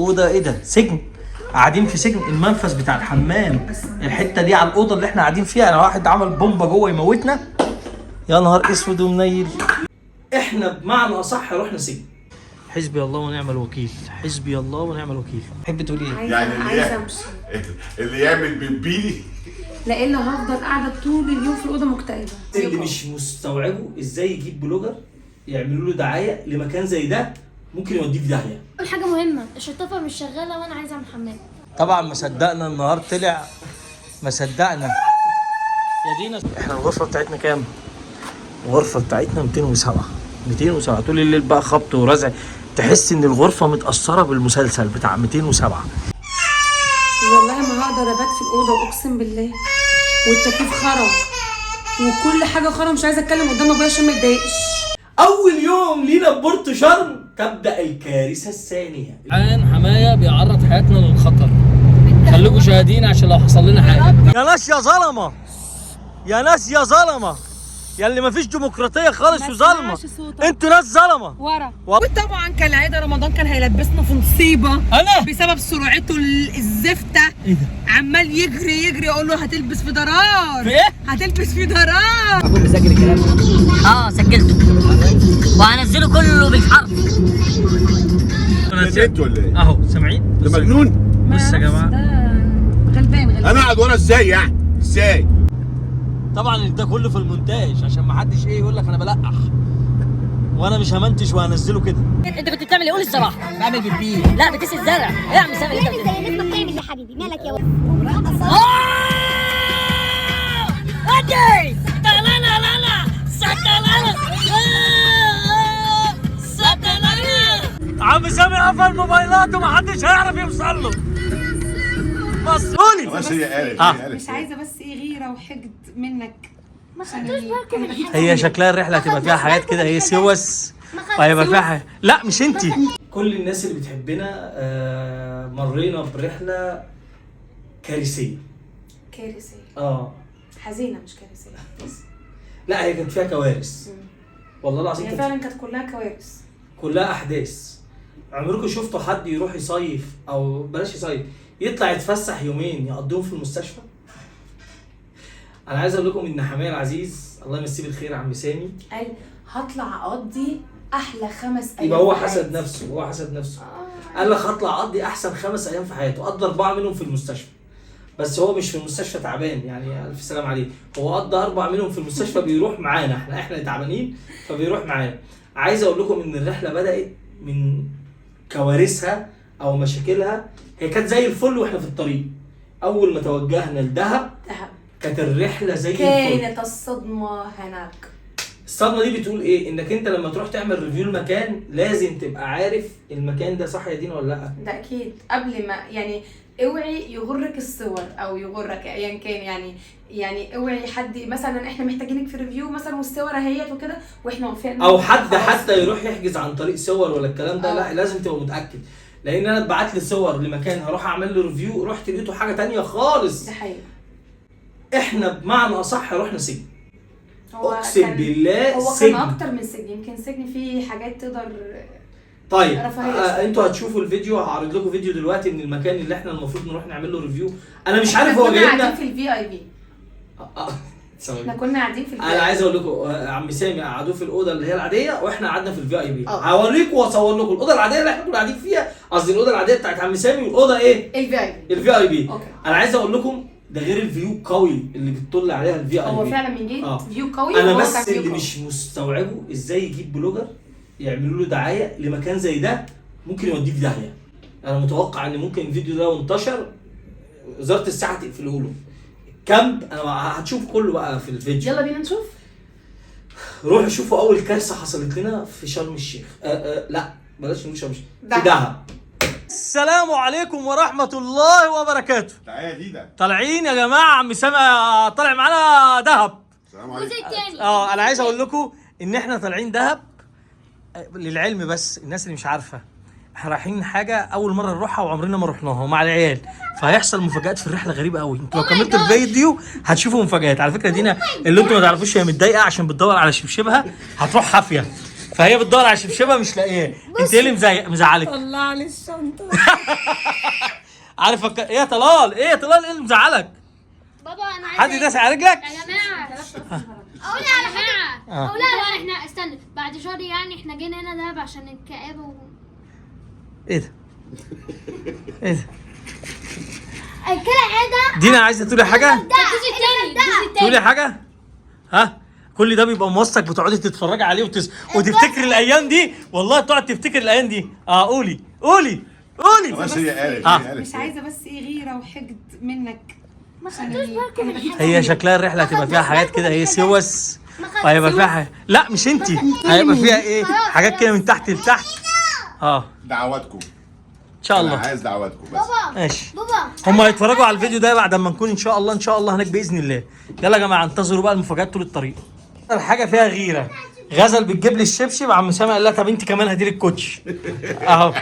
اوضة ايه ده؟ سجن. قاعدين في سجن. المنفذ بتاع الحمام الحتة دي على الاوضة اللي احنا قاعدين فيها. انا واحد عمل بومبه جوه يموتنا. يا نهار اسود ومنيل. احنا بمعنى اصح رحنا سجن. حسبي الله ونعم الوكيل، حسبي الله ونعم الوكيل. تحب تقولي ايه؟ يعني اللي عايزه امشي. اللي يعمل بيبي لا الا هفضل قاعدة طول اليوم في الاوضة مكتئبه. اللي مش مستوعبة ازاي يجيب blogger يعملوا له دعاية لمكان زي ده ممكن يوديه في داهية. اول حاجة مهمة، الشطافه مش شغالة وانا عايزه اعمل حمام. طبعا ما صدقنا النهار طلع، ما صدقنا يا دينا. احنا الغرفة بتاعتنا كام؟ الغرفة بتاعتنا 207. 207 طول الليل بقى خبط ورزع، تحس ان الغرفة متاثرة بالمسلسل بتاع 207. والله ما هقدر ابات في الاوضة اقسم بالله، والتكييف خرم وكل حاجة خرم. مش عايزه اتكلم قدام ابويا عشان ما يتضايقش. اول يوم لينا ببورتو شرم تبدا الكارثة الثانية. الآن حماية بيعرض حياتنا للخطر، خليكم شاهدين عشان لو حصل لنا حاجة. يا ناس يا ظلمه، يا ناس يا ظلمه، يا اللي مفيش ديمقراطية خالص وظلمه، انتوا ناس ظلمه. ورا. وطبعا كالعادة رمضان كان هيلبسنا في مصيبة انا بسبب سرعته الزفته. ايه ده؟ عمال يجري يجري، اقول له هتلبس في ضرار، في ايه؟ هتلبس في ضرار. اه سجلته وهنزله كله بالحرف. انت ولا ايه؟ اهو سامعين؟ ده مجنون. بص يا جماعة، ده غلبان غلبان. انا اقعد ورا ازاي يعني؟ ازاي؟ طبعا ده كله في المونتاج عشان ما حدش ايه يقول لك انا بلقح، وانا مش همنتج وهنزله كده. انت كنت بتعمل ايه؟ قول الصراحة. بعمل بيبي. لا بتسقي الزرع. ايه يا عم سامي اللي انت زي الناس ما بتعمل يا حبيبي، مالك يا ولد؟ ادي طلعنا لنا سكلنا سكلنا. عم سامي قفل موبايلاته ومحدش هيعرف يوصل له. بصولي بس هي قالت، آه. هي قالت مش عايزه بس ايه غيره وحقد منك. ما خدتوش بالكم من حاجة. هي شكلها الرحلة هتبقى فيها حاجات كده، هي سوس وهيبقى فيها حاجة. لا مش انتي. كل الناس اللي بتحبنا مرينا برحله كارثية. كارثية اه حزينة مش كارثية. لا هي كانت فيها كوارث والله العظيم. هي كانت فعلا كانت كلها كوارث، كلها احداث. عمركم شفتوا حد يروح يصيف، او بلاش يصيف، يطلع يتفسح يومين يقضيهم في المستشفى؟ انا عايز اقول لكم ان حماية العزيز الله يمسيه بالخير عم سامي قال هطلع اقضي احلى 5 ايام. يبقى هو في حسد حياتي. نفسه، هو حسد نفسه. قال لك هطلع اقضي احسن 5 ايام في حياته، قضى 4 منهم في المستشفى. بس هو مش في المستشفى تعبان يعني، الف سلام عليه، هو قضى 4 منهم في المستشفى. بيروح معانا احنا اللي تعبانين فبيروح معانا. عايز اقول لكم ان الرحلة بدات من كوارثها او مشاكلها. هي كانت زي الفل واحنا في الطريق. اول ما توجهنا لدهب دهب كانت الرحلة زي الفل. كانت الصدمة هناك. الصدمة دي بتقول ايه؟ انك انت لما تروح تعمل review المكان لازم تبقى عارف المكان ده صح يا دينا ولا لا. ده اكيد قبل ما يعني اوعي يغرك الصور او يغرك ايا كان، يعني اوعي حد مثلا احنا محتاجينك في review مثلا والصور اهيت وكده واحنا وافقنا او حد خلاص. حتى يروح يحجز عن طريق صور ولا الكلام ده. لا لازم تبقى متاكد، لان انا اتبعت لي صور لمكان هروح اعمل له review، رحت لقيته حاجة تانية خالص. ده حقيقي. احنا بمعنى اصح رحنا سجن. هو اقسم بالله هو سجن. كان اكتر من سجن، يمكن سجن فيه حاجات تقدر. طيب رفاهية. انتوا هتشوفوا الفيديو، هعرض لكم فيديو دلوقتي من المكان اللي احنا المفروض نروح نعمل له review. انا مش عارف هو كنا جاي قاعدين لنا في ال VIP. ثواني. احنا كنا قاعدين في ال V انا عايز اقول لكم عم سامي قعدوه في الاوضة اللي هي العادية واحنا قعدنا في ال VIP. هوريكم واصور لكم الاوضة العادية اللي احنا كنا قاعدين فيها، قصدي الاوضة العادية بتاعت عم سامي، والاوضه ايه؟ ال VIP. ال VIP. okay. انا عايز اقول لكم ده غير ال view قوي اللي بتطل عليها ال VIP. هو فعلا من جيت view قوي. انا وهو بس كان view اللي قوي. مش مستوعبة ازاي يجيب blogger يعملوا له دعاية لمكان زي ده ممكن يوديه في داهية. انا متوقع ان ممكن الفيديو ده لو انتشر وزارة السياحة تقفله له ال camp. انا هتشوف كله بقى في الفيديو. يلا بينا نشوف. روحوا شوفوا اول كارثة حصلت لنا في شرم الشيخ. لا بلاش نقول شرم الشيخ، في دهب. دهب. السلام عليكم ورحمة الله وبركاته. تعالى يا دينا. طالعين يا جماعة، عم سامي طالع معانا دهب. السلام عليكم. الجزء الثاني. انا عايز اقول لكم ان احنا طالعين دهب. للعلم بس الناس اللي مش عارفه، احنا رايحين حاجة اول مرة نروحها وعمرنا ما رحناها ومع العيال، فهيحصل مفاجآت في الرحلة غريبة قوي. انتوا لو Oh my كملتوا God. الفيديو هتشوفوا مفاجآت. على فكرة دينا اللي انتوا ما تعرفوش هي متضايقة عشان بتدور على شبشبها، هتروح حافية. فهي بتدور على شبشبها مش لاقياه. انت ايه اللي مزعلك؟ طلع لي الشنطة. عارف ايه يا طلال؟ ايه يا طلال، ايه اللي مزعلك؟ بابا انا عايزه حد داس على رجلك؟ يا جماعة اقول على حاجة. اقول على احنا استنى بعد شهر، يعني احنا جينا هنا دهب عشان الكآبة ايه ده؟ ايه ده؟ كالعادة. دينا عايزه تقولي حاجة؟ الجزء الثاني، الجزء الثاني. تقولي حاجة؟ ها؟ كل ده بيبقى موثق، بتقعدي تتفرجي عليه وتفتكري الايام دي، والله تقعد تفتكر الايام دي. قولي قولي قولي. بس هي قالت، هي قالت. مش عايزه بس ايه غيره وحقد منك. ما خدتوش بالكم من حاجة. هي شكلها الرحلة هتبقى فيها حاجات كده، ايه سوس، وهيبقى فيها حاجة. لا مش انتي، هيبقى فيها ايه حاجات كده من تحت لتحت. دعواتكم ان شاء الله. انا عايز دعواتكم بس. بابا ماشي، بابا هم هيتفرجوا على الفيديو ده بعد ما نكون ان شاء الله، ان شاء الله هناك باذن الله. يلا يا جماعة انتظروا بقى المفاجآت طول الطريق. الحاجة فيها غيره، غزل بتجيب لي الشبشب، عم سامي قال لها طب انت كمان هدي لك كوتش اهو.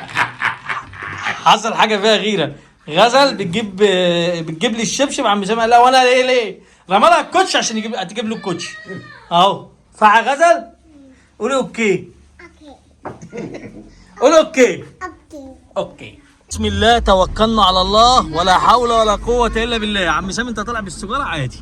حصل حاجة فيها غيره، غزل بتجيب لي الشبشب، عم سامي قال لها وانا ليه ليه؟ رمى لها الكوتش عشان تجيب له الكوتش اهو. صح يا غزل؟ قولي okay. قولي okay. okay. بسم الله توكلنا على الله ولا حول ولا قوة إلا بالله. يا عم سامي أنت طالع بالسيجارة عادي.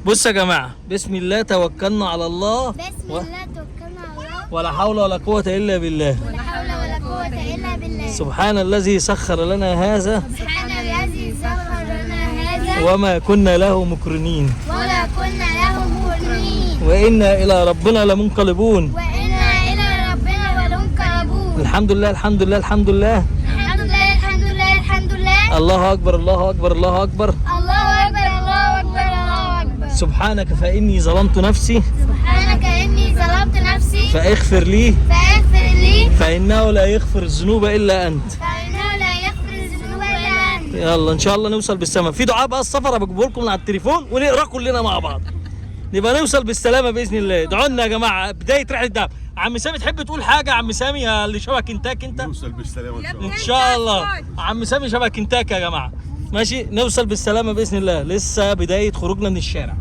بص يا جماعة، بسم الله توكلنا على الله، بسم الله توكلنا على الله، ولا حول ولا قوة إلا بالله، ولا حول ولا قوة إلا بالله. سبحان الذي سخر لنا هذا، سبحان الذي سخر لنا هذا، وما كنا له مقرنين، ولا كنا له مقرنين، وإنا إلى ربنا لمنقلبون، وإنا إلى ربنا لمنقلبون. الحمد لله الحمد لله الحمد لله، الحمد لله الحمد لله الحمد لله. الله أكبر الله أكبر الله أكبر، الله أكبر الله أكبر الله أكبر. سبحانك فإني ظلمت نفسي، سبحانك إني ظلمت نفسي، فاغفر لي، فاغفر لي، فإنه لا يغفر الذنوب إلا أنت، فإنه لا يغفر الذنوب إلا أنت. يلا إن شاء الله نوصل بالسلامة. في دعاء بقى السفر بجيبه لكم من على التليفون ونقراه كلنا مع بعض، نبقى نوصل بالسلامة بإذن الله. ادعوا لنا يا جماعة بداية رحلة دهب. عم سامي تحب تقول حاجة؟ عم سامي يا اللي شبه كنتاك أنت، نوصل بالسلامة ان شاء الله. إن شاء الله. عم سامي شبه كنتاك يا جماعة. ماشي، نوصل بالسلامة بإذن الله. لسه بداية خروجنا من الشارع.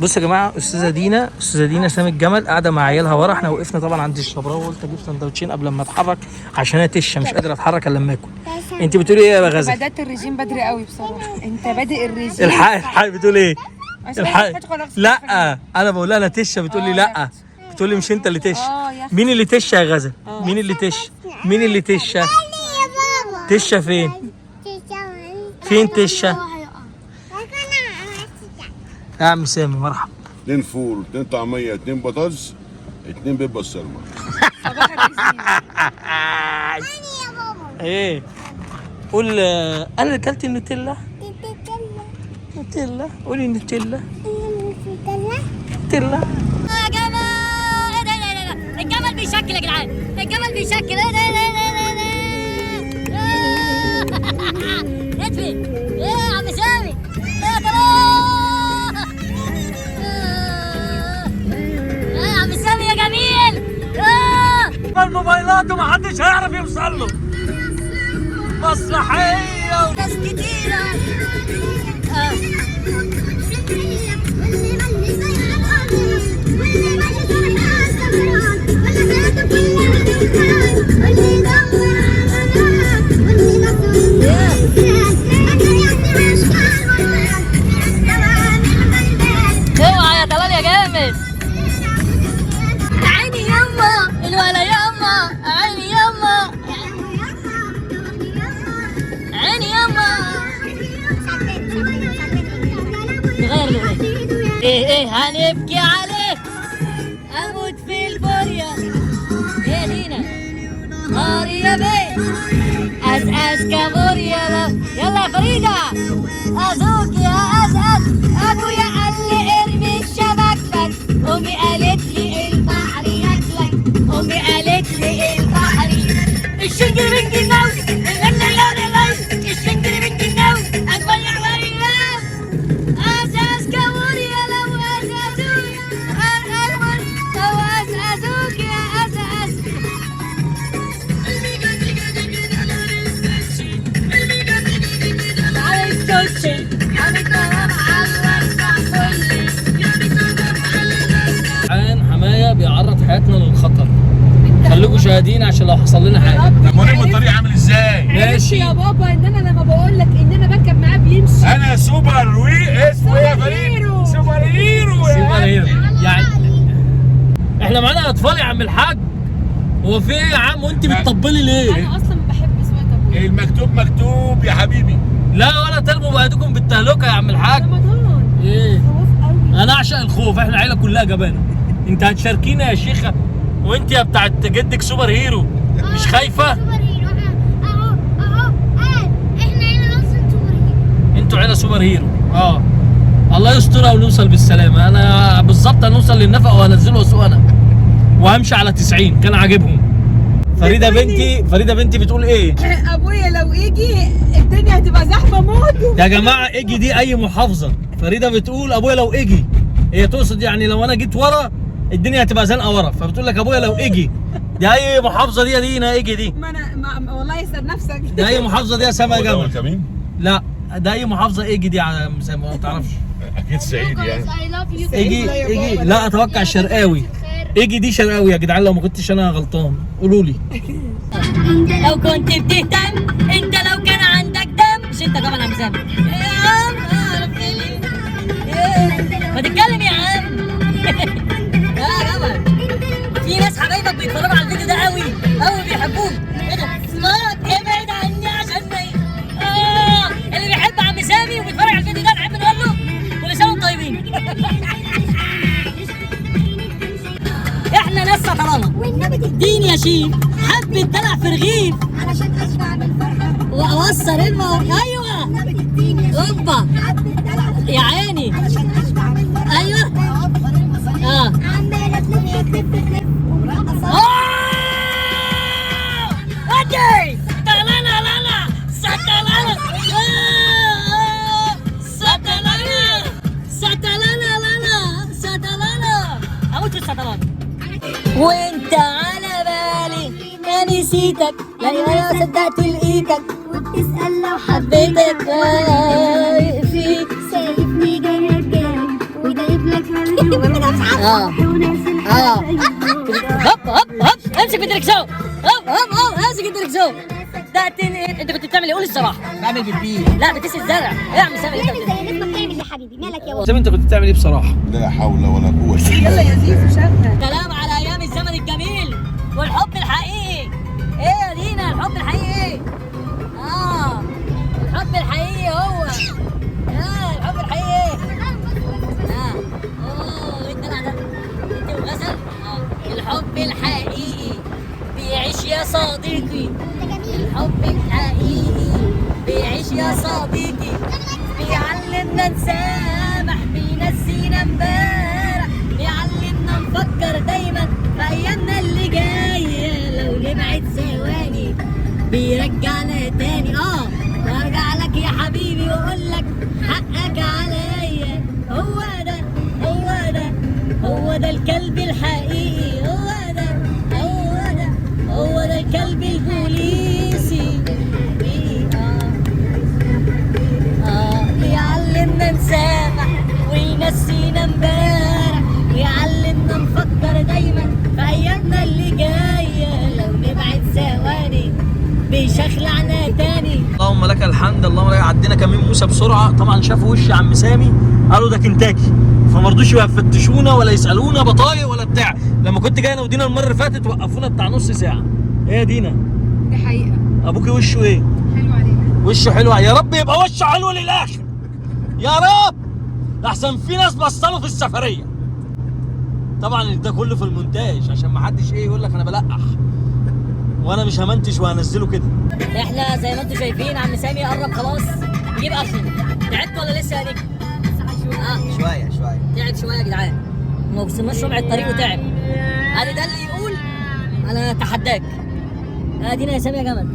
بصوا يا جماعة، استاذه دينا، استاذه دينا سامي الجمل قاعدة مع عيالها ورا. احنا وقفنا طبعا عند الشبراوي وقلت اجيب سندوتشين قبل ما اتحرك عشان انا تشه مش قادر اتحرك الا لما اكل. انت بتقولي ايه يا غزل؟ بدات الرجيم بدري قوي بصراحة. انت بادئ الرجيم. الحق الحق بتقول ايه؟ الحق. لا انا بقول لها انا تشه، بتقول لي لا، بتقول لي مش انت اللي تشه. مين اللي تشه يا غزل؟ مين اللي تشه؟ مين اللي تشه؟ تشه فين؟ فين تشه؟ يا عم سامي مرحبا. 2 فول، 2 طعميه، 2 بطاطس، 2 بيض بسطرمه. ايه قول. انا اللي اكلت النوتيلا. نوتيلا، قولي نوتيلا. نوتيلا. يا جمال، ايه ده؟ الجمل بيشكل يا جدعان، الجمل بيشكل. ايه ده ايه ده ايه ده ايه ده؟ ايه يا عم سامي؟ ايه يا طلال؟ ايه يا عم سامي يا جميل؟ الموبايلات ومحدش هيعرف يوصل له. مسرحية ناس كتيرة. اوعى يا طلال يا جامد. عيني يما الولا يما، عيني يما، عيني يما. نغير الاغنية. ايه ايه هنبكي عليه، اموت في البوريا. ايه دينا ناري يا بيه، ازاز كابوريا. يلا يا فريدة، ازوك يا ازاز. ابويا قال لي ارمي الشبك فك، امي قالت لي البحر ياكلك، امي قالت لي البحر. الشنجر بنج النوم، الشنجر بنج النوم، اكبر يا ازاز كابوريا. لو ازازوك لو ازازوك يا ازاز. شاهدين عشان لو حصل لنا حاجة. طب وريهم الطريق عامل ازاي. ماشي يا بابا ان انا لما بقول لك ان انا بركب معاه بيمشي. انا سوبر وي اسمه ايه يا فريد؟ super hero. super hero يعني احنا معانا اطفال يا عم الحاج. هو في ايه يا عم وانت بتطبلي ليه؟ انا اصلا بحب سواقة ابويا. المكتوب مكتوب يا حبيبي. لا ولا ترموا بايديكم بالتهلكه يا عم الحاج. رمضان ايه؟ خوف قوي. انا اعشق الخوف، احنا عيله كلها جبانه. انت هتشاركينا يا شيخه، وانت يا بتاعت جدك super hero مش خايفة؟ super hero اهو اهو احنا عيله اصلا super hero. انتوا عيله super hero. اه الله يسترها ونوصل بالسلامة. انا بالظبط هنوصل للنفق وهنزله واسوق انا وهمشي على 90. كان عاجبهم. فريدة بنتي، فريدة بنتي بتقول ايه؟ ابويا لو اجي الدنيا هتبقى زحمة موت. يا جماعة اجي دي اي محافظة؟ فريدة بتقول ابويا لو اجي، هي تقصد يعني لو انا جيت ورا الدنيا هتبقى زنقه ورا، فبتقول لك ابويا لو اجي. دي اي محافظة دي يا دينا؟ اجي دي ما انا ما والله يسأل نفسك. دي اي محافظة دي يا سما يا هو ده جماعة؟ كمين؟ لا ده اي محافظة اجي دي على ما تعرفش. اكيد سعيد يعني. I love you. اجي اجي لا اتوقع شرقاوي. اجي دي شرقاوي يا جدعان، لو ما كنتش انا غلطان قولوا لي. لو كنت بتهتم، انت لو كان عندك دم، مش انت طبعا يا عم سامي. يا عم عرفت لي؟ ما تتكلم يا عم. يا قمر، في ناس حبايبك بيتفرجوا على الفيديو ده قوي قوي، بيحبوك. ايه ده؟ ابعد عني عشان ما اللي بيحب عم سامي وبيتفرج على الفيديو ده نحب نقول له كل سنة وانتم طيبين. احنا ناس سطرانه. اديني يا شيف حبة دلع في رغيف علشان اشبع من الفرحة. واوصل الموضوع. ايوه اوبا يا عيني. علشان اشبع من الفرحة. ايوه اه عماله تلف تلف تلف ومرقصه. ودي تلالا لالا ستلالا ستلالا ستلالا لالا ستلالا. اموت في الستلالا. وانت على بالي ما نسيتك، يعني انا صدقت لقيتك وبتسأل لو حبيتك فيك. شايفني جاي جاي وجايب لك هوب هوب هوب امسك بالدركسون. هوب هوب هوب امسك الدركسون. انت كنت بتعمل ايه؟ قول الصراحة. بعمل بيبي. لا بتسقي الزرع. ايه يا عم سامي انت زي الناس ما بتعمل يا حبيبي، مالك يا سامي انت كنت بتعمل ايه بصراحة؟ لا حول ولا قوة الا يلا بالله. يا زيزو شغل. سلام على ايام الزمن الجميل والحب الحقيقي. ايه يا دينا الحب الحقيقي ايه؟ الحب الحقيقي هو الحب الحقيقي ايه؟ اوه الدلع ده انت وغزل. الحب الحقيقي بيعيش يا صديقي. الحب الحقيقي بيعيش يا صديقي، بيعلمنا نسامح، بينسينا امبارح، بيعلمنا نفكر دايما في ايامنا اللي جاية. لو نبعد ثواني بيرجعنا تاني. وارجع لك يا حبيبي واقول لك حقك عليا. هو ده هو ده هو ده الكلب الحقيقي. هو ده هو ده هو ده الكلب البوليسي. بيعلمنا نسامح وينسينا امبارح، ويعلمنا نفكر دايما في ايامنا اللي جاية. لو نبعد ثواني بيشخلعنا تاني. اللهم لك الحمد. اللهم لك. عدينا كمين موسى بسرعة. طبعا شافوا وش عم سامي قالوا ده كنتاكي، فما رضوش يفتشونا ولا يسالونا بطايق ولا بتاع. لما كنت جاي انا ودينا المرة اللي فاتت وقفونا بتاع نص ساعة. ايه يا دينا؟ دي حقيقة. ابوكي وشه ايه؟ حلو علينا. وشه حلو. يا رب يبقى وشه حلو للاخر يا رب، احسن في ناس بصلوا في السفرية. طبعا ده كله في المونتاج عشان ما حدش ايه يقول لك انا بلقح، وانا مش همنتج وهنزله كده. احنا زي ما انتم شايفين عم سامي قرب خلاص يجيب اخره. تعبت ولا لسه يا نجم؟ شوية شوية. تعب شوية يا جدعان، ما وصلناش ربع الطريق وتعب. ادي ده اللي يقول انا اتحداك. ادينا يا سامي يا جمل.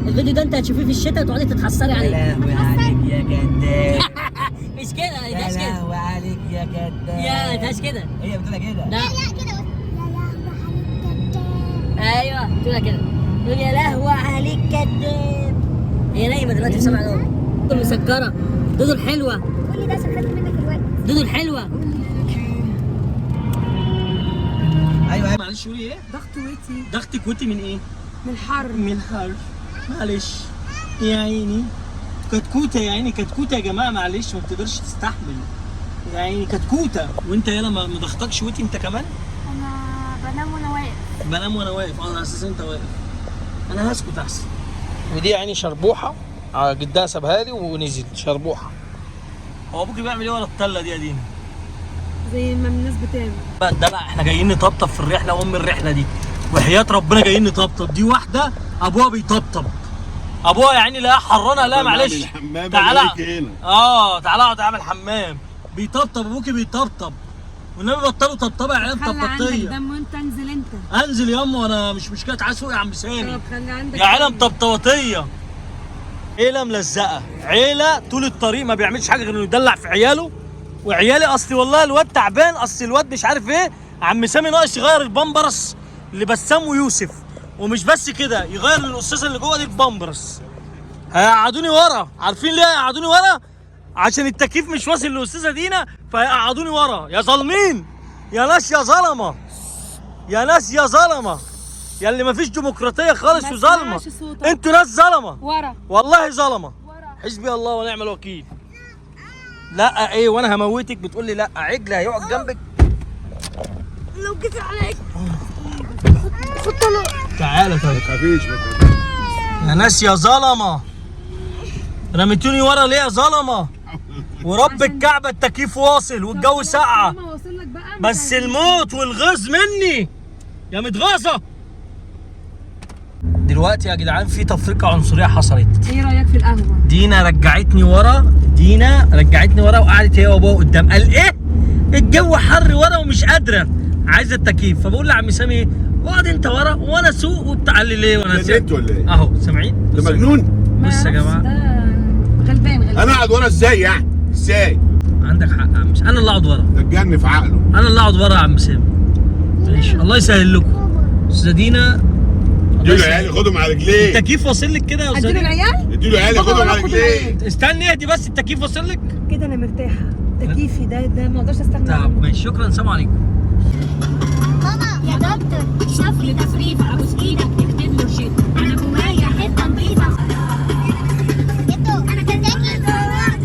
الفيديو ده انت هتشوفيه في الشتاء وتقعدي تتحسري عليه. يا لهوي عليك يا كداب. مش كده، ما يا تهاش كده. لهوي عليك يا كداب. يا ما تهاش كده. هي بتقولها كده. لا لا كده يا لهوي عليك كداب. ايوه تقولها كده، تقول يا لهوي عليك كداب. هي نايمة دلوقتي في سبع نوم. دودو المسكره، دودو الحلوة، كل ده عشان خدت منك الوقت. دودو الحلوة. ايوه معلش قولي ايه؟ ضغط وطي. ضغطك وطي من ايه؟ من الحر. من الحر. معلش يا عيني كتكوته، يا عيني كتكوته يا جماعة، معلش ما بتقدرش تستحمل يا عيني كتكوته. وانت يلا ما ضغطكش وطي انت كمان؟ انا بنام وانا واقف. بنام وانا واقف. على اساس انت واقف. انا هسكت احسن. ودي يا عيني شربوحه على جدها سابها لي ونزل شربوحه. هو ابوكي بيعمل ايه ورا التلة دي يا دينا؟ زي ما الناس بتعمل بقى الدلع. احنا جايين نطبطب في الرحلة، وام الرحلة دي وحياه ربنا جايين نطبطب. دي واحدة ابوها بيطبطب، ابوها يا عيني لا حرانه، لا معلش تعالى تعالى اقعد اعمل حمام. بيطبطب ابوكي بيطبطب، والنبي بطلوا طبطبة يا عيال طبطيه. دم وانت انزل، انت انزل ياما وانا مش مشكلة. تعالى سوق يا عم سامي. طب خلي عندك يا عيله مطبطبطيه، عيله ملزقه، عيله طول الطريق ما بيعملش حاجة غير انه يدلع في عياله. وعيالي اصلي والله الواد تعبان، اصل الواد مش عارف ايه. عم سامي ناقص يغير البامبرس لبسام ويوسف، ومش بس كده يغير للاستاذه اللي جوه دي البامبرس. هيقعدوني ورا، عارفين ليه هيقعدوني ورا؟ عشان التكييف مش واصل للاستاذه دينا، فهيقعدوني ورا. يا ظالمين، يا ناس يا ظلمه، يا ناس يا ظلمه، يا اللي مفيش ديمقراطية خالص وظلمه. انتوا ناس ظلمه ورا والله، ظلمه. حسبي الله ونعم الوكيل. لا ايه وانا هموتك بتقول لي لا؟ عجل هيقعد جنبك لو جيت عليك خد طلق. تعالى طيب. ما تخافيش ما تخافيش. يا ناس يا ظلمه، رميتوني ورا ليه يا ظلمه؟ ورب الكعبة التكييف واصل والجو ساقعه، بس الموت والغيظ مني يا متغاظه. دلوقتي يا جدعان في تفرقه عنصرية حصلت. ايه رايك في القهوة؟ دينا رجعتني ورا، دينا رجعتني ورا وقعدت هي وابوها قدام. قال ايه؟ الجو حر ورا ومش قادرة، عايزه التكييف. فبقول لعم سامي ايه؟ اقعد انت ورا وانا اسوق وبتاع. لي ليه وانا اسوق؟ انت ولا ايه؟ اهو سامعين؟ ده مجنون. بص يا جماعة ده غلبان غلبان. انا اقعد ورا ازاي يعني؟ ازاي؟ عندك حق يا عم سامي، انا اللي اقعد ورا. ده اتجن في عقله. انا اللي اقعد ورا يا عم سامي. ماشي الله يسهل لكم. استاذه دينا اديله عيالي خدهم على رجليه. التكييف واصل لك كده يا استاذه اديله العيال؟ اديله عيالي خدهم على رجليه. استني اهدي بس، التكييف واصل لك كده انا مرتاحة. تكييفي ده ما اقدرش استغنى عنه. طب ماشي، شكرا، سلام عليكم. ماما يا دكتور شاف لي تصريف، ابوس ايدك اكتب له شيء، انا جوايا حتة نظيفة. انا كنتاكي.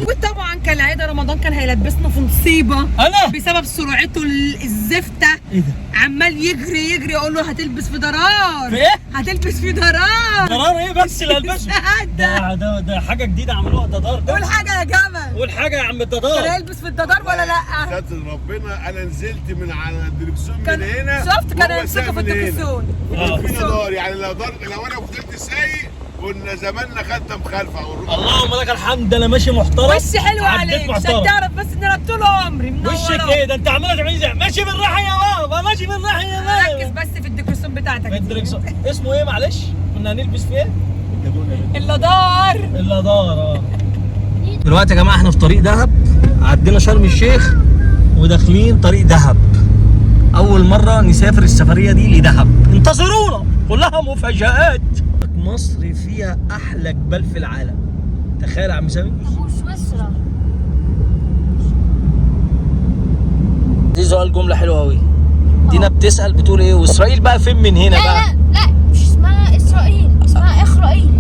وطبعا كالعادة رمضان كان هيلبسنا في مصيبة انا بسبب سرعته الزفته. ايه ده؟ عمال يجري يجري، اقول له هتلبس في ضرار. في ايه؟ هتلبس في ضرار. ضرار ايه بس اللي هلبسه؟ ده ده ده حاجة جديدة عملوها، ده دار ده. قول حاجة يا جمل. قول حاجة يا عم كان الددار. هيلبس في الددار ولا لا؟ ستر ربنا انا نزلت من على الدركسون من كان هنا. شفت كان وهو هيمسكه ساق في من هنا. الدركسون. وكان فينا دار يعني، لو دار لو انا فضلت سايق كنا زماننا خدنا مخالفة. اللهم لك الحمد، انا ماشي محترم. وشي حلو عديت عليك عشان محترم. تعرف بس ان انا طول عمري منورة. وشك ايه ده؟ انت عماله تعملي زي ماشي بالراحة يا بابا، ماشي بالراحة يا بابا. ركز بس في الدركسون بتاعتك. الدركسون اسمه ايه معلش؟ كنا هنلبس في ايه؟ اللدار. اللدار. دلوقتي يا جماعة احنا في طريق دهب، عدينا شرم الشيخ وداخلين طريق دهب. اول مرة نسافر السفرية دي لدهب، انتظرونا كلها مفاجآت. مصر فيها احلى جبال في العالم، تخيل يا عم سامي. وسويسرا. دي سؤال جملة حلوة قوي. دينا بتسال بتقول ايه واسرائيل بقى فين من هنا لا بقى؟ لا لا مش اسمها اسرائيل، اسمها اخرائيل.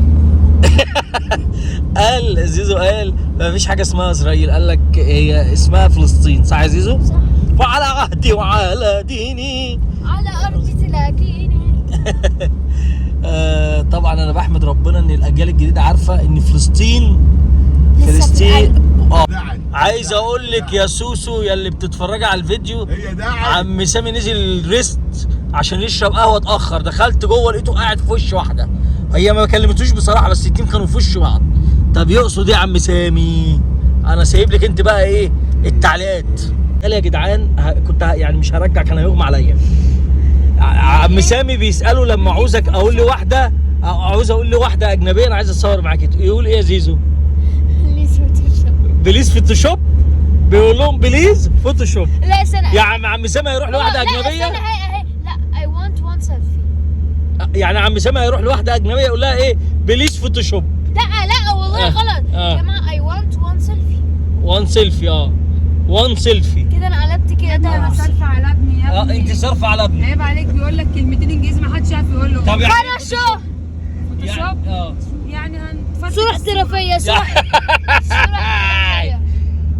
قال زيزو، قال ما فيش حاجة اسمها اسرائيل، قال لك هي اسمها فلسطين، صح يا زيزو؟ صح. وعلى عهدي وعلى ديني على ارضي تلاقيني. طبعا انا بحمد ربنا ان الاجيال الجديدة عارفه ان فلسطين لسه في فلسطين. دعت. عايز اقول لك يا سوسو يا اللي بتتفرجي على الفيديو، هي دعت. عم سامي نزل rest عشان يشرب قهوة اتاخر، دخلت جوه لقيته قاعد في وش واحدة، هي ما كلمتوش بصراحة بس الاتنين كانوا في وش بعض. طب يقصد ايه يا عم سامي؟ انا سايب لك انت بقى ايه التعليقات. قال يا جدعان كنت يعني مش هرجع، كان هيغمى عليا. عم سامي بيساله لما عاوزك اقول لواحدة، عاوز اقول لواحدة اجنبية انا عايز اتصور معاك، يقول ايه يا زيزو؟ please Photoshop. please Photoshop، بيقول لهم please Photoshop. لا استنى يا عم سامي هيروح لواحدة لا اجنبية، استنى، هي لا I want one selfie. يعني عم سامي هيروح لواحدة اجنبية يقول لها ايه؟ please Photoshop. لا لا والله غلط آه. يا جماعة، I want one selfie. one selfie. one selfie. كده انا قلبت كده. انا صارفه على ابني يا ابني. انت صارفه على ابني. عيب عليك، بيقول لك كلمتين انجليزي ما حدش عارف يقول له. طب يعني Photoshop. Photoshop يعني هنفرق صورة احترافية، صورة احترافية.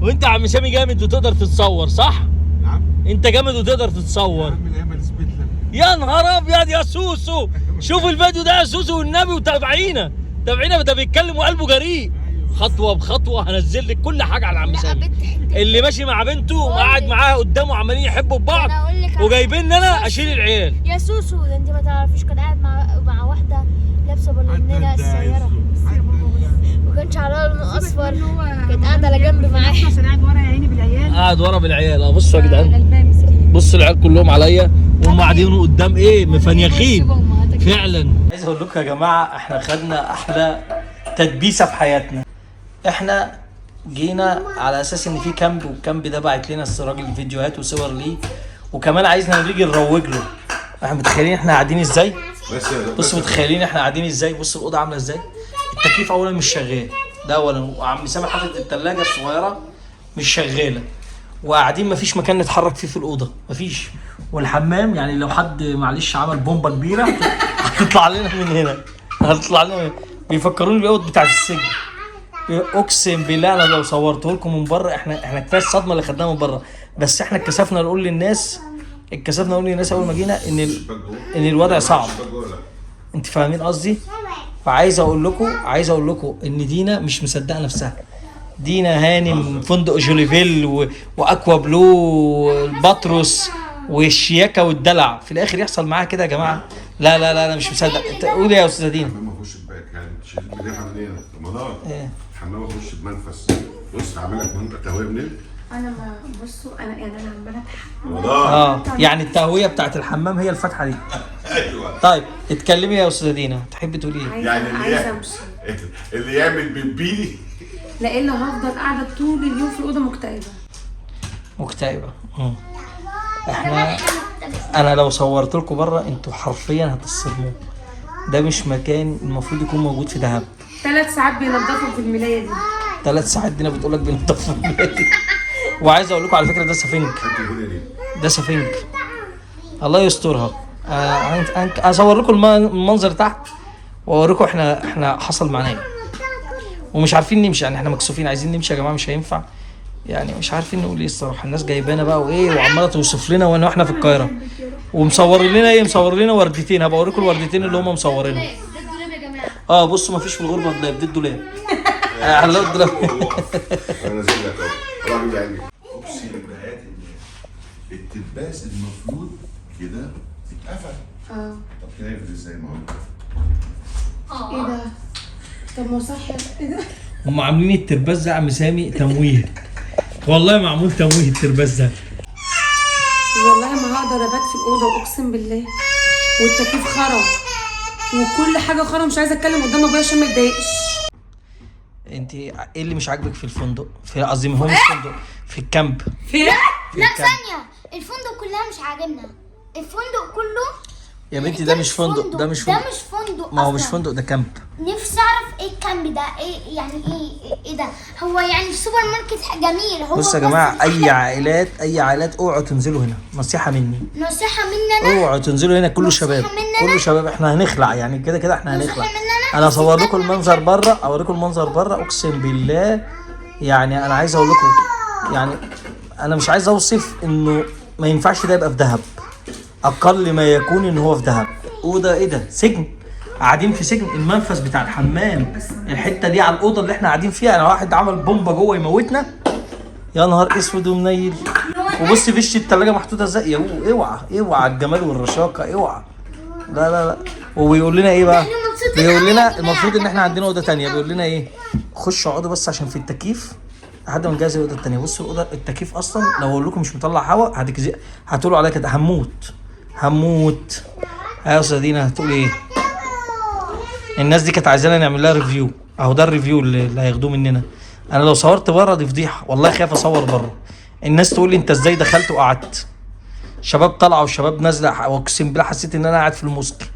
وانت يا عم سامي جامد وتقدر تتصور صح؟ نعم. انت جامد وتقدر تتصور. عامل ايه بالسبيت لك؟ يا نهار ابيض يا سوسو، شوف الفيديو ده يا سوسو والنبي، وتابعينا تابعينا، ده بيتكلم وقلبه جريء. خطوة بخطوة هنزل لك كل حاجة على عم سامي اللي ماشي مع بنته وقاعد معاها قدامه عمالين يحبوا في بعض، وجايبين انا اشيل العيال. يا سوسو ده انت ما تعرفيش، كان قاعد مع واحدة لابسه بالونه الصغيرة وكان شعرها لونه اصفر، كانت قاعدة على جنب معاه عشان قاعد ورا يا عيني بالعيال. قاعد ورا بالعيال. بصوا يا جدعان، غلبان مسكين. بصوا العيال كلهم عليا وهم قاعدين قدام ايه مفنيخين فعلا. عايز اقول لكم يا جماعة احنا خدنا احلى تدبيسه في حياتنا. احنا جينا على اساس ان في camp، وال camp ده بعت لنا الراجل فيديوهات وصور ليه، وكمان عايزنا نيجي نروج له. احنا متخيلين احنا قاعدين ازاي؟ بصوا متخيلين احنا قاعدين ازاي؟ بصوا الاوضة عامله ازاي؟ التكييف اولا مش شغال ده اولا، وعم سامح حاطط الثلاجة الصغيرة مش شغالة، وقاعدين مفيش مكان نتحرك فيه في الاوضة، مفيش. والحمام يعني لو حد معلش عمل بومبه كبيرة هتطلع لنا من هنا، هتطلع لنا من هنا. بيفكروني بالاوض بتاعت السجن. اقسم بالله انا لو صورته لكم من بره، احنا كفاية الصدمة اللي خدناها من بره، بس احنا اتكسفنا نقول للناس، اتكسفنا نقول للناس اول ما جينا ان ان الوضع صعب. انت فاهمين قصدي؟ فعايز اقول لكم، عايز اقول لكم ان دينا مش مصدقه نفسها. دينا هانم فندق جوليفيل واكوا بلو البطرس والشياكه والدلع، في الاخر يحصل معاها كده يا جماعة. لا لا لا انا مش مصدق. قول يا استاذه دينا. الحمام ما فيهوش شباك، يعني تشيل الريحة منين؟ رمضان. ايه؟ الحمام ما فيهوش منفس. بص هعمل لك منطقة تهوية منين؟ انا ما بصوا انا يعني انا عماله اضحك. رمضان. يعني التهويه بتاعت الحمام هي الفتحة دي. ايوه. طيب اتكلمي يا استاذه دينا، تحبي تقولي ايه؟ يعني عايزه امشي. اللي يعمل بيبي لان هفضل قاعدة طول اليوم في الاوضة مكتئبه. مكتئبه. احنا انا لو صورت لكم بره انتوا حرفيا هتصدموا. ده مش مكان المفروض يكون موجود في دهب. 3 ساعات بينضفوا في الملايه دي. 3 ساعات دينا بتقول لك بينضفوا في الملايه دي. وعايز اقول لكم على فكرة ده سفنج، ده سفنج الله يسترها. اصور لكم المنظر تحت واوريكم احنا حصل معانا ايه. ومش عارفين نمشي، يعني احنا مكسوفين عايزين نمشي يا جماعة مش هينفع، يعني مش عارفين نقول ايه الصراحة. الناس جايبانا بقى وايه وعماله توصف لنا وانا احنا في القاهرة، ومصور لنا ايه، مصور لنا وردتين. هبقى اوريكم الوردتين اللي هم مصورينهم. ده الدولاب يا جماعة. بصوا مفيش في الغربة دولاب، ده الدولاب. على الدولاب. انا نازل لك اهو. راجل يعني اقسم بحياة الله التباس المفروض كده يتقفل. طب كده يقفل ازاي؟ ما هو ايه ده؟ طب ما صح ايه ده؟ هم عاملين الترباس ده يا عم سامي تمويه، والله معمول تمويه الترباس ده. والله ما هقدر ابات في الاوضة اقسم بالله، والتكييف خرا وكل حاجة خرا، مش عايزه اتكلم قدام ابويا عشان ما يتضايقش. انت ايه اللي مش عاجبك في الفندق؟ في قصدي هو مش فندق، في ال camp. في لا ثانية، الفندق كلها مش عاجبنا، الفندق كله يا بنتي ده مش فندق، ده مش فندق، ده مش فندق. ما هو مش فندق، ده camp. نفسي اعرف ايه ال camp ده، ايه يعني، ايه ده؟ هو يعني سوبر ماركت جميل هو. بصوا يا جماعة، اي عائلات، اي عائلات اوعوا تنزلوا هنا، نصيحة مني. نصيحة مني انا، اوعوا تنزلوا هنا، كله شباب، كله شباب. احنا هنخلع يعني كده كده احنا هنخلع. انا اصور لكم المنظر بره، اوريكم المنظر بره اقسم بالله. يعني انا عايز اقول لكم، يعني انا مش عايز اوصف انه ما ينفعش ده يبقى في دهب، اقل ما يكون ان هو في دهب. اوضة ايه ده؟ سجن، قاعدين في سجن. المنفذ بتاع الحمام الحتة دي على الاوضة اللي احنا قاعدين فيها، انا واحد عمل بومبه جوه يموتنا. يا نهار اسود ومنيل. وبص فيش التلاجة محطوطة ازاي يا ابو، اوعى اوعى الجمال والرشاقه، اوعى. لا لا لا. وبيقول لنا ايه بقى؟ بيقول لنا المفروض ان احنا عندنا اوضة ثانية، بيقول لنا ايه؟ خشوا اقعدوا بس عشان في التكييف لحد ما نجهز الاوضة الثانية. بصوا الاوضة التكييف اصلا لو اقول لكم مش مطلع هواء هتقولوا عليا كده هموت هموت. يا استاذه دينا هتقول ايه؟ الناس دي كانت عايزانا نعمل لها review، اهو ده ال review اللي هياخدوه مننا. انا لو صورت بره دي فضيحة، والله خايف اصور بره، الناس تقول لي انت ازاي دخلت وقعدت. شباب طالعه وشباب نازله، واقسم بالله حسيت ان انا قاعد في الموسكي.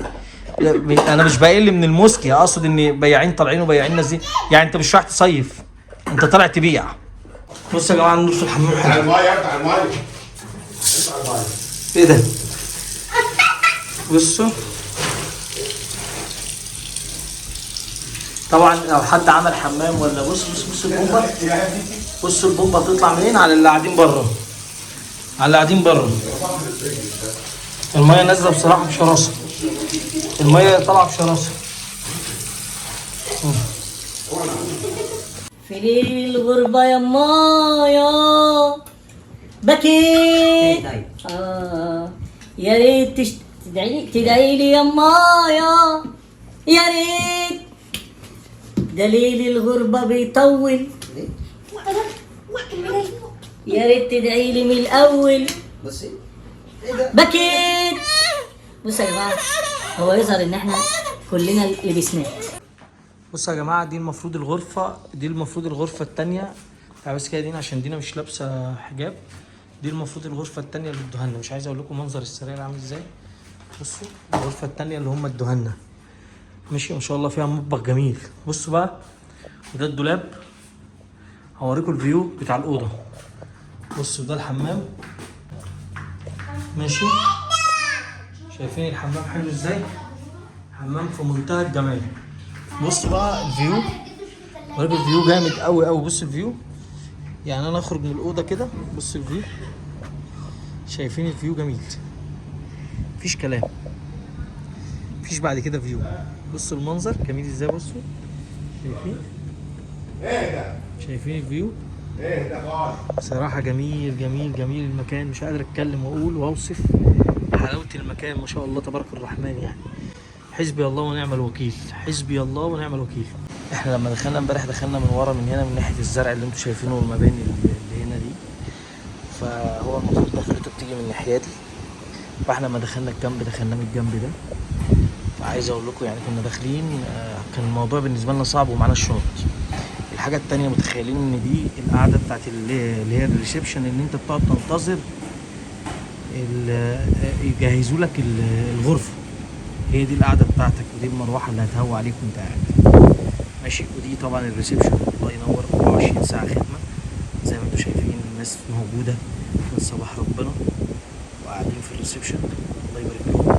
انا مش بقل من الموسكي، اقصد ان بياعين طالعين وبياعين نازلين، يعني انت مش رايح تصيف، انت طالع تبيع. بصوا يا جماعة النور في الحمام افتح حلو. المية، افتح المية، افتح المية. ايه ده؟ بصوا طبعا لو حد عمل حمام ولا بص بص بص البومبه، بصوا البومبه تطلع منين؟ على اللي قاعدين بره، على اللي قاعدين بره. المية نازله بصراحة بشراسة، المية طالعه بشراسة. في ليل الغربة يا مايا بكيت، يا ريت تدعي لي يا مايا، يا ريت. دليل الغربة بيطول، يا ريت تدعي لي من الأول. بصي بكيت. بصوا يا جماعة، هو يظهر إن إحنا كلنا لبسناه. بصوا يا جماعة، دي المفروض الغرفة، دي المفروض الغرفة التانية. تعالوا بس كده دينا، عشان دينا مش لابسة حجاب. دي المفروض الغرفة التانية اللي ادوها لنا. مش عايز اقول لكم منظر السراير عامل ازاي. بصوا الغرفة التانية اللي هم ادوها لنا، ماشي، ما شاء الله فيها مطبخ جميل. بصوا بقى، وده الدولاب. هوريكم ال view بتاع الأوضة. بصوا ده الحمام، ماشي، شايفين الحمام حلو ازاي؟ حمام في منتهى الجمال. بصوا بقى ال view، وريكم ال view جامد قوي قوي. بص ال view، يعني انا اخرج من الاوضة كده، بص ال view، شايفين ال view جميل، مفيش كلام، مفيش بعد كده view. بصوا المنظر جميل ازاي، بصوا شايفين، شايفين ال view بصراحة جميل جميل جميل المكان. مش قادر اتكلم واقول واوصف حلاوة المكان، ما شاء الله تبارك الرحمن. يعني حسبي الله ونعم الوكيل، حسبي الله ونعم الوكيل. احنا لما دخلنا امبارح دخلنا من ورا، من هنا، من ناحية الزرع اللي انتوا شايفينه والمباني اللي هنا دي، فهو المفروض دخلته بتيجي من الناحية دي، فاحنا لما دخلنا الجنب دخلنا من الجنب ده. فعايز اقول لكم يعني كنا داخلين، كان الموضوع بالنسبة لنا صعب ومعانا الشنط. الحاجة التانية، متخيلين ان دي القعدة بتاعت اللي هي ال reception، ان انت بتقعد تنتظر يجهزوا لك الغرفة. هي دي القعدة بتاعتك، ودي المروحة اللي هتهوى عليك وانت قاعد، ماشي. ودي طبعا ال reception، الله ينور، 24 ساعة خدمة زي ما انتم شايفين، الناس موجودة من صباح ربنا وقاعدين في ال reception، الله يبارك لهم.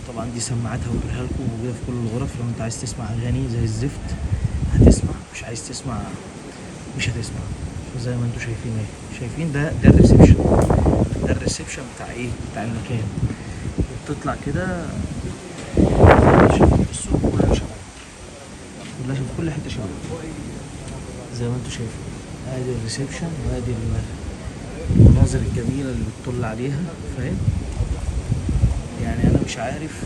طبعا دي سماعات هوريها لكم، موجودة في كل الغرف، لو انت عايز تسمع اغاني زي الزفت هتسمع، مش عايز تسمع مش هتسمع. زي ما انتم شايفين اهي، شايفين ده ال reception، ده ال reception بتاع ايه، بتاع المكان. وبتطلع كده بصوا كله شغال، كلها في كل حتة شغال زي ما انتم شايفين. ادي ال reception وادي المناظر الجميلة اللي بتطل عليها، فاهم يعني؟ انا مش عارف،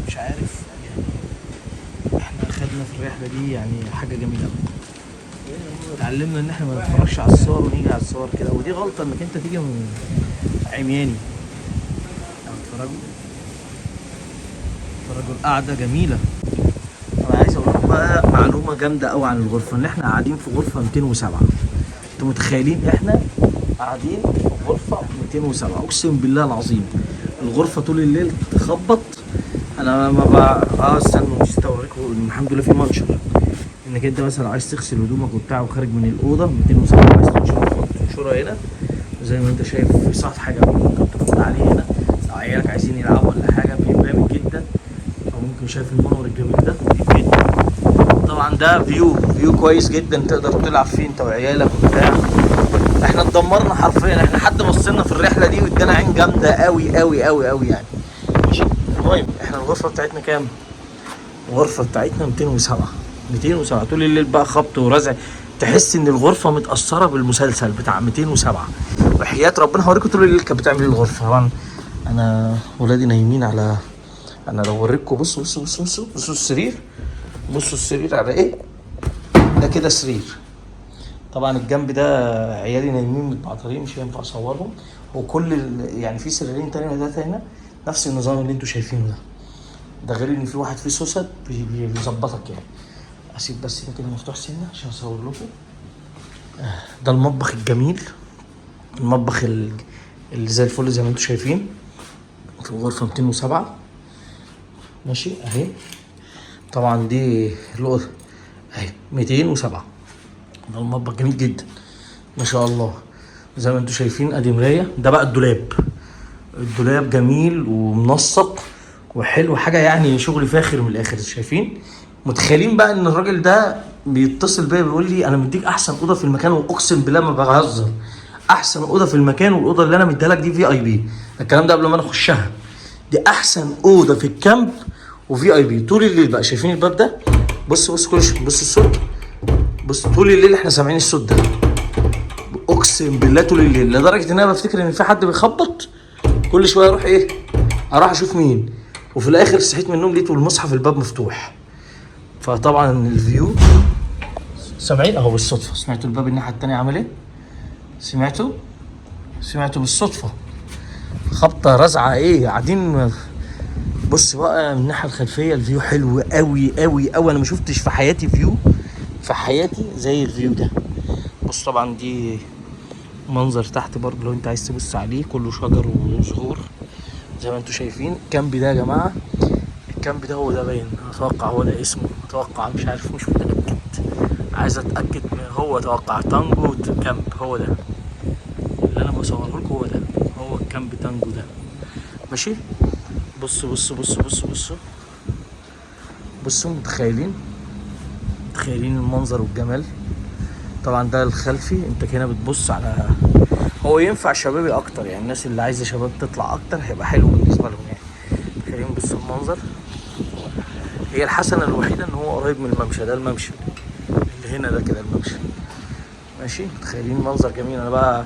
مش عارف يعني احنا خدنا في الرحلة دي يعني حاجة جميلة قوي. اتعلمنا ان احنا ما نتفرجش على الصور ونيجي على الصور كده، ودي غلطه انك انت تيجي من عمياني. اتفرجوا، اتفرجوا، القعدة جميلة. انا عايز اقول لكم بقى معلومة جامدة قوي عن الغرفة، ان احنا قاعدين في غرفة 207. انتوا متخيلين احنا قاعدين في غرفة 207؟ اقسم بالله العظيم الغرفة طول الليل تخبط. انا ما بقى استنوا، نسيت اوريكم، الحمد لله في منشر، انك انت مثلا عايز تغسل هدومك وبتاع وخارج من الاوضة 207، عايز تنشرها تنشرها هنا زي ما انت شايف. في سطح جميل ممكن تفوت عليه هنا لو عيالك عايزين يلعبوا ولا حاجة، view جامد جدا. او ممكن شايف المنور الجميل ده جدا. طبعا ده view كويس جدا تقدر تلعب فيه انت وعيالك وبتاع. احنا اتدمرنا حرفيا، احنا حد بصينا في الرحلة دي وادانا عين جامدة قوي قوي قوي قوي يعني، ماشي. المهم احنا الغرفة بتاعتنا كام؟ الغرفة بتاعتنا 207، 207. طول الليل بقى خبط ورزع، تحس ان الغرفة متاثرة بالمسلسل بتاع 207. وحياه ربنا هوريكم طول الليل كانت بتعمل ايه الغرفة. طبعا انا ولادي نايمين على، انا لو اوريكم، بصوا بصوا بصوا بصوا بصوا السرير، بصوا السرير على ايه ده كده، سرير. طبعا الجنب ده عيالي نايمين متبعترين، مش هينفع اصورهم. وكل يعني في سريرين تاني وثلاثة هنا نفس النظام اللي انتوا شايفينه ده، ده غير ان في واحد فيه سوست بيظبطك يعني. اسيب بس ده كده مفتوح سنة عشان اصور لكم. ده المطبخ الجميل، المطبخ اللي زي الفل زي ما انتوا شايفين في الغرفة 207، ماشي اهي. طبعا دي الأوضة اهي 207. ده المطبخ جميل جدا، ما شاء الله. زي ما انتم شايفين ادي مراية. ده بقى الدولاب، الدولاب جميل ومنسق وحلو، حاجة يعني شغل فاخر من الاخر. شايفين؟ متخيلين بقى ان الراجل ده بيتصل بيا بيقول لي انا مديك احسن اوضة في المكان، واقسم بالله ما بهزر، احسن اوضة في المكان، والاوضه اللي انا مديها لك دي VIP. الكلام ده قبل ما انا اخشها، دي احسن اوضة في ال camp و VIP طول الليل بقى. شايفين الباب ده؟ بص بص كل شيء، بص الصوت، بص طول الليل احنا سامعين الصوت ده، اقسم بالله طول الليل، لدرجة ان انا بفتكر ان في حد بيخبط كل شوية، اروح ايه، اروح اشوف مين، وفي الاخر صحيت من النوم لقيته المصحف الباب مفتوح. فطبعا ال view سامعين اهو بالصدفة، سمعتوا الباب الناحية التانية عمل ايه؟ سمعتوا؟ سمعتوا بالصدفة خبطه رزعه ايه قاعدين. بص بقى من الناحية الخلفية ال view حلو قوي قوي قوي، انا ما شفتش في حياتي view في حياتي زي ال view ده. بص طبعا دي منظر تحت برضه لو انت عايز تبص عليه، كله شجر وزهور زي ما انتم شايفين. ال camp ده يا جماعة، ال camp ده هو ده باين، اتوقع هو ده اسمه، اتوقع، مش عارف، مش متاكد، عايز اتاكد من هو، اتوقع تانجو camp، هو ده اللي انا بصورة لكم، هو ده، هو ال camp تانجو ده. ماشي، بصوا بصوا بصوا بصوا بصوا بصوا، متخيلين؟ متخيلين المنظر والجمال؟ طبعا ده الخلفي، انت هنا بتبص على، هو ينفع شبابي اكتر يعني، الناس اللي عايزه شباب تطلع اكتر هيبقى حلو بالنسبة لهم يعني. متخيلين؟ بصوا المنظر. هي الحسنة الوحيدة ان هو قريب من الممشى ده، الممشى اللي هنا ده كده الممشى. ماشي، متخيلين منظر جميل. انا بقى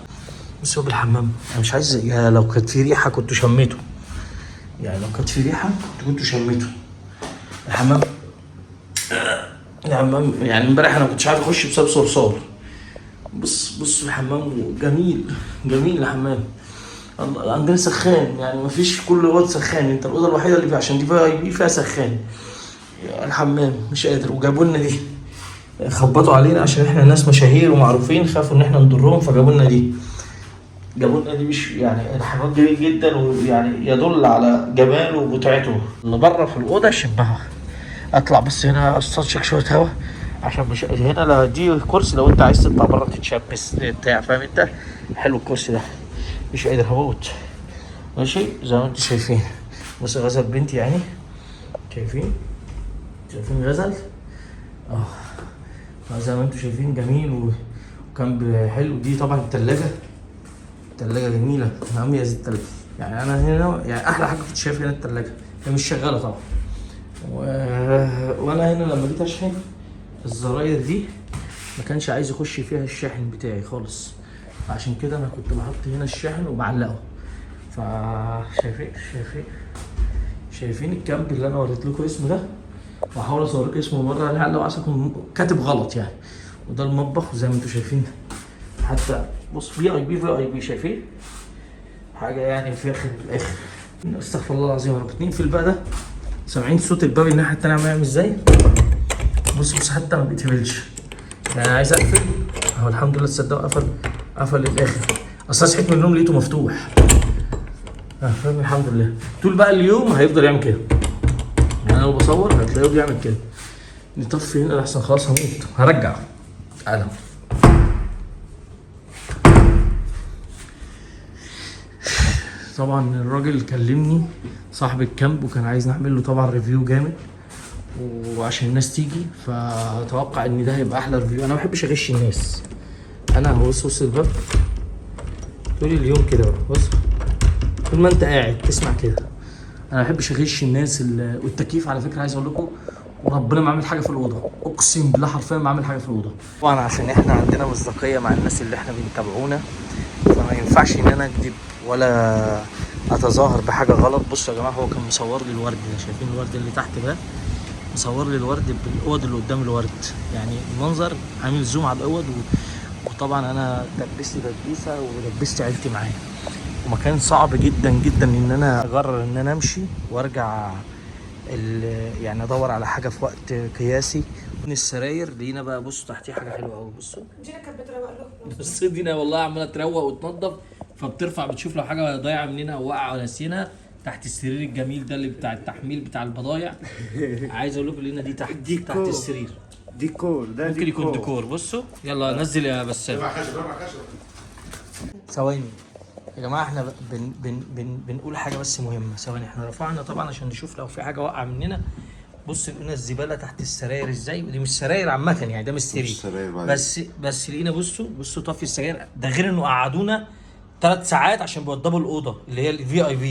بصوا بالحمام، انا مش عايز، يا لو كانت في ريحه كنت شميته يعني، لو كانت في ريحه كنت شميته. الحمام، الحمام يعني امبارح انا ما كنتش عارف اخش بسبب صرصار. بص بص الحمام جميل جميل الحمام. الله، عندنا سخان يعني، ما فيش كل اوض سخان، انت الاوضة الوحيدة اللي فيها عشان دي VIP فيها سخان. الحمام مش قادر. وجابوا لنا دي، خبطوا علينا عشان احنا ناس مشاهير ومعروفين، خافوا ان احنا نضرهم فجابوا لنا دي. جابوا لنا دي، مش يعني الحمام جميل جدا، ويعني يدل على جماله ومتعته. اللي بره في الاوضة شبهها. اطلع بس هنا استنشق شوية هوا عشان مش هنا. لا دي كرسي لو انت عايز تطلع بره تتشبس بتاع، فاهم انت؟ حلو الكرسي ده، مش قادر هموت. ماشي زي ما انتم شايفين، بص غزل بنتي يعني، شايفين؟ شايفين غزل؟ زي ما انتم شايفين جميل وكان حلو. دي طبعا التلاجة، التلاجة جميلة، من اميز التلاجة يعني. انا هنا يعني احلى حاجة كنت شايف هنا التلاجة، هي مش شغالة طبعا. وانا هنا لما جيت اشحن الزراير دي ما كانش عايز يخش فيها الشاحن بتاعي خالص، عشان كده انا كنت بحط هنا الشاحن وبعلقه. فشايفين شايفين شايفين ال camp اللي انا وريت لكم اسمه ده، وهحاول اصور لكم اسمه مرة لعل وعسى اكون كاتب غلط يعني. وده المطبخ وزي ما انتم شايفين، حتى بص في اي بي في اي بي، شايفين حاجة يعني في اخر الاخر. استغفر الله العظيم يا رب. اتنين في الباب ده، سامعين صوت الباب الناحية التانية عامل ازاي؟ بص بص حتى ما بيتقفلش يعني، انا عايز اقفل اهو، الحمد لله تصدقوا قفل، قفل للاخر. اصل انا صحيت من النوم لقيته مفتوح. فاهم؟ الحمد لله. طول بقى اليوم هيفضل يعمل كده يعني، انا لو بصور هتلاقيه بيعمل كده. نطفي هنا احسن، خلاص هموت، هرجع. تعالى طبعا الراجل كلمني صاحب ال camp، وكان عايز نعمل له طبعا review جامد وعشان الناس تيجي، فاتوقع ان ده هيبقى احلى review. انا ما بحبش اغش الناس. انا بص بص الباب طول اليوم كده بقى، بص طول ما انت قاعد تسمع كده. انا ما بحبش اغش الناس. والتكييف على فكرة عايز اقول لكم، وربنا ما عامل حاجة في الاوضة، اقسم بالله حرفيا ما عامل حاجة في الاوضة. طبعا عشان احنا عندنا مصداقية مع الناس اللي احنا بنتابعونا، فما ينفعش ان انا اكذب ولا اتظاهر بحاجة غلط. بصوا يا جماعة، هو كان مصور لي الورد ده، شايفين الورد اللي تحت ده؟ مصور لي الورد بالاوض اللي قدام الورد، يعني المنظر عامل zoom على الاوض. وطبعا انا دبست تدبيسه ودبست عيلتي معايا، ومكان صعب جدا جدا ان انا اقرر ان انا امشي وارجع يعني ادور على حاجة في وقت قياسي. من السراير لينا بقى، بصوا تحتيه حاجة حلوة قوي. بصوا دينا كانت بتروق لهم. بص دينا والله عماله تروق وتنظف، فبترفع بتشوف لو حاجة ضايعة مننا او واقعه وناسينها تحت السرير الجميل ده اللي بتاع التحميل بتاع البضايع. عايز اقول لكم لينا دي تحت، تحت السرير. ديكور ده. ممكن يكون ديكور. بصوا يلا نزل يا بسام. ثواني يا جماعة، احنا بن بن بن بنقول حاجة بس مهمة. ثواني، احنا رفعنا طبعا عشان نشوف لو في حاجة واقعه مننا. بص لقينا الزبالة تحت السراير ازاي، ودي مش سراير عامة يعني، ده مش سرير مش سراير بعدين. بس لقينا، بصوا طفي السجاير ده، غير انه قعدونا 3 ساعات عشان بيوضبوا الاوضة اللي هي ال VIP.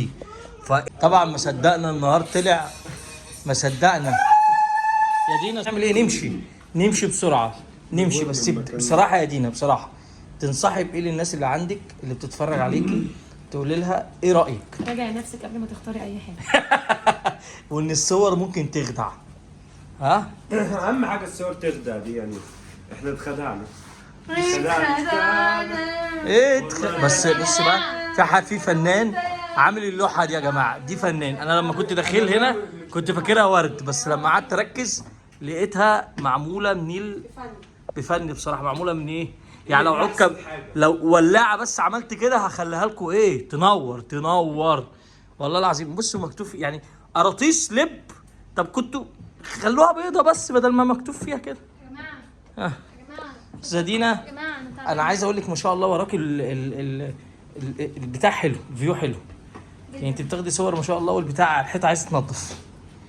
فطبعا ما صدقنا النهار طلع، ما صدقنا يا دينا. نعمل ايه؟ نمشي بسرعة، نمشي. بس بصراحة يا دينا، بصراحة تنصحي بايه للناس اللي عندك اللي بتتفرج عليكي؟ تقولي لها ايه رايك؟ راجعي نفسك قبل ما تختاري اي حاجة. وان الصور ممكن تخدع. ها؟ اهم حاجة الصور تخدع دي، يعني احنا اتخدعنا. ايه بس بقى في فنان عامل اللوحة دي يا جماعة، دي فنان. انا لما كنت داخل هنا كنت فاكرها ورد، بس لما قعدت اركز لقيتها معمولة من بفن بصراحة. معمولة من ايه يعني؟ لو عكه، لو ولاعه بس عملت كده هخليها لكم ايه، تنور والله العظيم. بصوا مكتوب يعني قراطيس لب. طب كنتوا خلوها بيضة بس بدل ما مكتوب فيها كده. يا جماعة يا جماعة استاذه دينا، يا جماعة انا تعبانة. انا عايز اقول لك ما شاء الله وراك ال ال ال ال البتاع حلو، ال view حلو يعني، انت بتاخدي صور ما شاء الله، والبتاع على الحيطة عايز تنضف.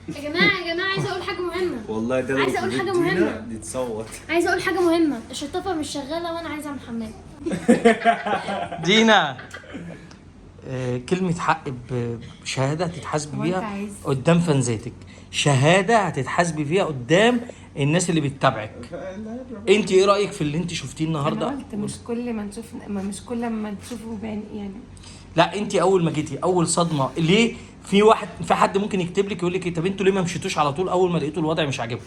يا جماعة يا جماعة، عايزه اقول حاجة مهمة. والله ده لو عايزة أقول في حاجة بيت دينا مهمة. دي تصوت. عايزه اقول حاجة مهمة، الشطافه مش شغالة وانا عايزه اعمل حمام. دينا، كلمة حق بشهادة هتتحاسبي هو أنت بيها عايز؟ قدام فانزاتك، شهادة هتتحاسبي فيها قدام الناس اللي بتتابعك. انت ايه رأيك في اللي انت شفتيه النهارده؟ انا قلت مش كل ما نشوف، مش كل ما تشوفه بعين يعني. لا انت اول ما جيتي اول صدمة ليه؟ في واحد، في حد ممكن يكتب لك يقول لك طب انتوا ليه ما مشيتوش على طول اول ما لقيتوا الوضع مش عاجبكم؟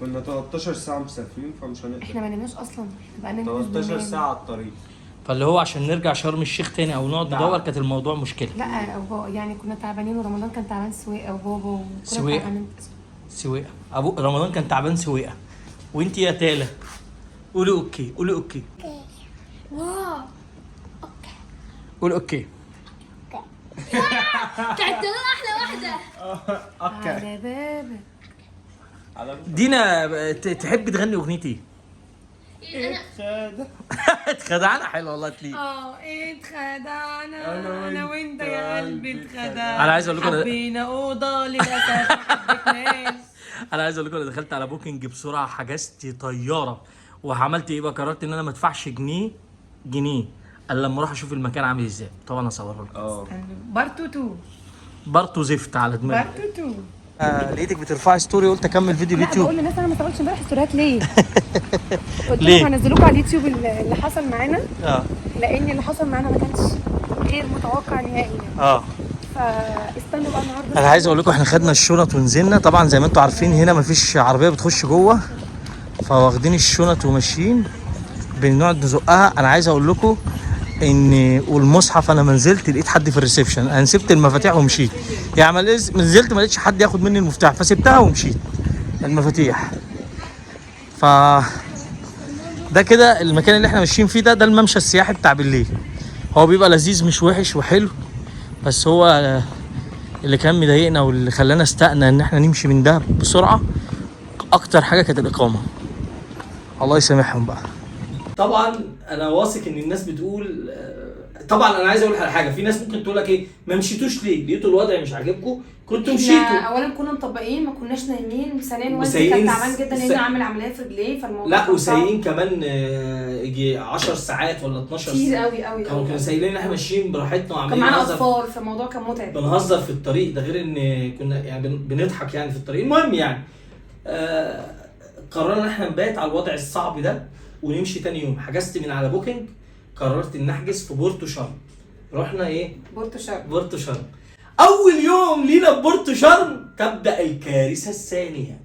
كنا 13 ساعة مسافرين فمش هنقدر. احنا ما نمناش اصلا، احنا بقى نمنا 13 ساعة على الطريق. فاللي هو عشان نرجع شرم الشيخ تاني او نقعد ندور كانت الموضوع مشكلة. لا أو يعني كنا تعبانين، ورمضان كان تعبان سويقه وبابا وكنا سويقة. تعبانين. سويقه، ابو رمضان كان تعبان سويقه. وانت يا تالا قولي okay، قولي okay، wow قولي okay. بتاعت دلال احلى واحدة. على بابك. دينا تحبي تغني اغنية ايه؟ انا اتخدعنا حلو والله تليق. اتخدعنا انا وانت يا قلبي اتخدعنا. انا عايز اقول لكم حبينا اوضة للاسف ما حبتناش. انا عايز اقول لكم انا دخلت على Booking بسرعة، حجزت طيارة وعملت ايه بقى؟ قررت ان انا ما ادفعش جنيه الا لما اروح اشوف المكان عامل ازاي. طبعا هصوره لكم. part 2. part زفت على دماغي. part 2. لقيتك بترفعي story قلت اكمل فيديو لا اليوتيوب. بقول للناس انا ما صورتش امبارح ستوريات ليه؟ قلت ليه؟ لهم هنزلوكوا على اليوتيوب اللي حصل معانا، لان اللي حصل معانا ما كانش غير متوقع نهائي يعني. فاستنوا بقى النهارده. انا عايز اقول لكم احنا خدنا الشنط ونزلنا. طبعا زي ما انتم عارفين هنا مفيش عربية بتخش جوه، فواخدين الشنط وماشيين بنقعد نزقها. انا عايز اقول لكم ان والمصحف انا ما نزلت لقيت حد في ال reception، انا سبت المفاتيح ومشيت. يعني ما نزلت ما لقيتش حد ياخد مني المفتاح، فسبتها ومشيت المفاتيح. ف ده كده المكان اللي احنا ماشيين فيه، ده الممشى السياحي بتاع بالليل. هو بيبقى لذيذ مش وحش وحلو، بس هو اللي كان مضايقنا واللي خلانا استقنا ان احنا نمشي من ده بسرعة اكتر حاجة كانت الاقامة. الله يسامحهم بقى. طبعا انا واثق ان الناس بتقول، طبعا انا عايز اقول على حاجة، في ناس ممكن تقول لك ايه ما مشيتوش ليه؟ لقيتوا الوضع مش عاجبكم كنتوا احنا مشيتوا. اولا كنا مطبقين، ما كناش نايمين. ثانيا والدي وسايقين كان تعبان جدا لانه عامل عملية في رجليه، فالموضوع لا كان صعب. وسايقين كمان يجي 10 ساعات ولا 12 كتير ساعة. قوي قوي كانوا قوي. سايقين ان احنا ماشيين براحتنا كان وعمالين معانا نهزر اطفال فالموضوع كان متعب. بنهزر في الطريق ده، غير ان كنا يعني بنضحك يعني في الطريق. المهم يعني قررنا ان احنا نبات على الوضع الصعب ده ونمشي تاني يوم. حجزت من على Booking، قررت ان احجز في بورتو شرم. رحنا ايه؟ بورتو شرم. بورتو شرم. اول يوم لينا في بورتو شرم تبدا الكارثة الثانية.